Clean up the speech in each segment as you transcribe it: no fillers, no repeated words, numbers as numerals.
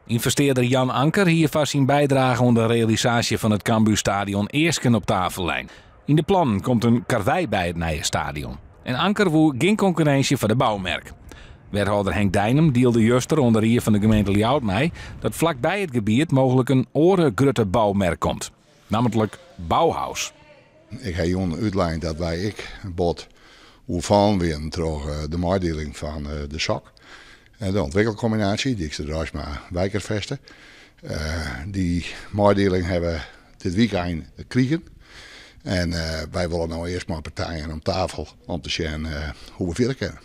Ynvestearder Jan Anker hie foar syn bydrage oan de realisaasje fan it Cambuurstadion easken op tafel lein. Yn de plannen komt in karwei by it nije stadion. En Anker woe gjin konkurrinsje foar de boumerk. Wethâlder Henk Deinum dielde juster oan de rie fan de gemeente Ljouwert mei dat flakby it gebiet mooglik in oare grutte boumerk komt, nammentlik Bauhaus. Ik ha jûn útlein dat wy ek bot oerfallen wienen troch de meidieling fan de SOK, de ûntwikkelkombinaasje Dykstra Draisma Wijkerveste. Dy meidieling ha we dit wykein krigen en wy wolle no earst mei partijen om tafel om te sjen hoe we fierder kinne.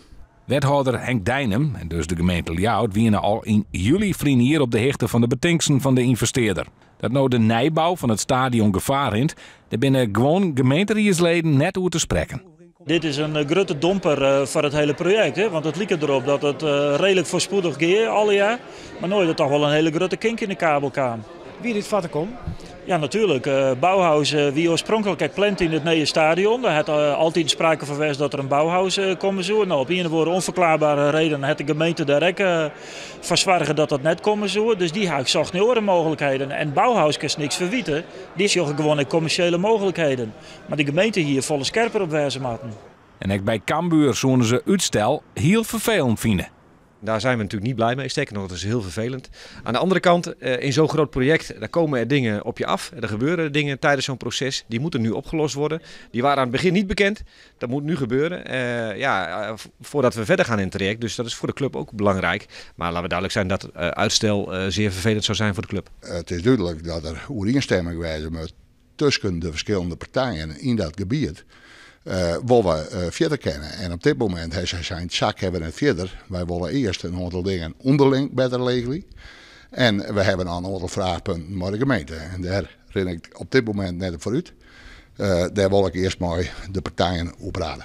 Wethâlder Henk Deinum en dus de gemeente Ljouwert wiene al yn july ferline jier op de hichte fan de betingsten fan de ynvestearder. Dat no de nijbou fan it stadion gefaar rint, dêr binne guon gemeenteriedsleden net oer te sprekken. Dit is in grutte domper foar it hiele projekt, want it liket derop dat it reedlik foarspoedich gie allegear. Mar no is der toch wol in hiele grutte kink yn de kabel kaam. Wie dit foar te kommen? Ja, natuerlik. Bauhaus wie oarspronklik ek pland yn it nije stadion. Der hat altyd sprake fan west dat der in Bauhaus komme soe. No, op ien of oare ûnferklaarbare reden hat de gemeente dêr ek foar soarge dat dat net komme soe. Dus dy ha ek socht nei oare mooglikheden. En Bauhaus kinst niks ferwite. Dy sjogge gewoan ek kommersjele mooglikheden. Mar de gemeente hie folle skerper op wêze moatten. En ek by Cambuur soene se útstel hiel ferfelend fine. Daar zijn we natuurlijk niet blij mee. Sterker nog, dat is heel vervelend. Aan de andere kant, in zo'n groot project, daar komen er dingen op je af. Er gebeuren dingen tijdens zo'n proces. Die moeten nu opgelost worden. Die waren aan het begin niet bekend. Dat moet nu gebeuren. Ja, voordat we verder gaan in het traject. Dus dat is voor de club ook belangrijk. Maar laten we duidelijk zijn dat uitstel zeer vervelend zou zijn voor de club. It is dúdlik dat der oerienstimming wêze moat tusken de ferskillende partijen yn dat gebiet. Wolle we fierder kinne. En op dit momint ha sy sein, sa kinne we net fierder. Wy wolle earst in oantal dingen ûnderling better regelje. En we hawwe noch in oantal fraachpunten mei de gemeente. En dêr rin ik op dit momint net op foarút. Dêr wol ik earst mei de partijen oer prate.